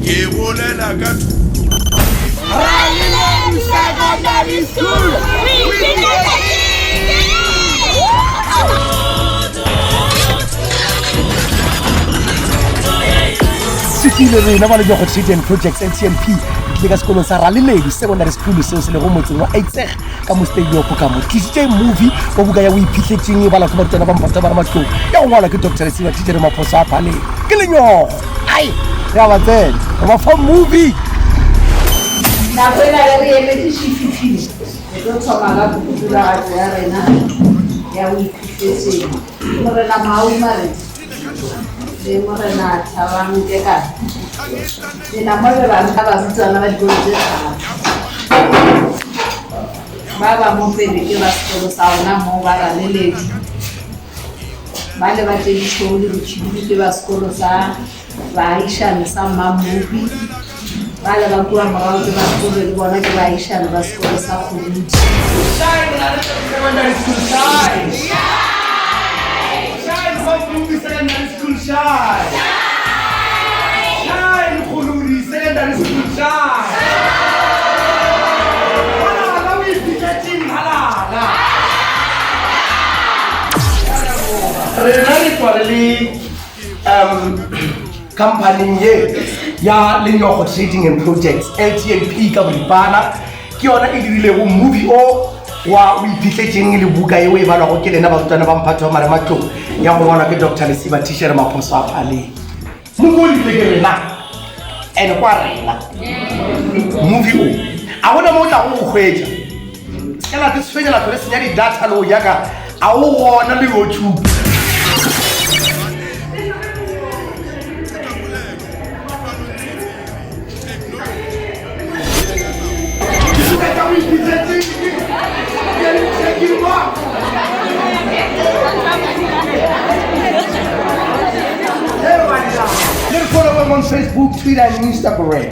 Ke bolela ka thuto. Raleledi Secondary School. Sefile rena ba Lejogo Trade and Projects LTNP re tlile ka sekolong sa Raleledi Secondary School seo se lego motseng wa Uitsig ka mo Stadium ka mo tlisitše movie wa buka ya o iphihletseng e balwa ke barutwana ba mphato ba ramatlou ya go ngwalwa ke Dr. Lesiba Tichere Maphoso a Phaleng ke lenyogo ai re a ba tsena re ba fa movie. Nako ela ge re emetše šififile, re tlo thoma ka pukuthulagatšo ya rena ya boiphihletseng. Morena Maui Maredi le Morena Thabang Kekana, lena mo le bana barutwana ba dikolo tse tharo. Ba ba mo pele ke ba sekolo sa rona mo ba Raleledi, ba le ba tše ditšhou le botšhididi ke ba sekolo sa baagišane sa Mmamopi, ba le ba kua morago ke ba sekolo le bona ke baagišane ba sekolo sa Kgolodi. Shine, Secondary School, shine! Shine, Mmamopi Secondary School, shine! Shine, Kgolodi Secondary School, shine! Halala, o iphitlhetšeng, halala! Rena re tšwa re le um companyng ye ya Lenyogo Trading and Projects LTNP ka boripana ke yona e dirilego movie o wa o iphitlhetšeng le buka yeo e balwago ke lena barutwana ba mphato wa marematlou ya go ngwalwa ke Dr Lesiba Tishere Maphoso a Phaleng. Movie o dirile ke rena and kwa rena movie o a gona mo o tlago go hwetša se ka la te tshwenya la tlhole senya di-data le o yaka a o gona le youtube. Le re follow on Facebook, Twitter and Instagram.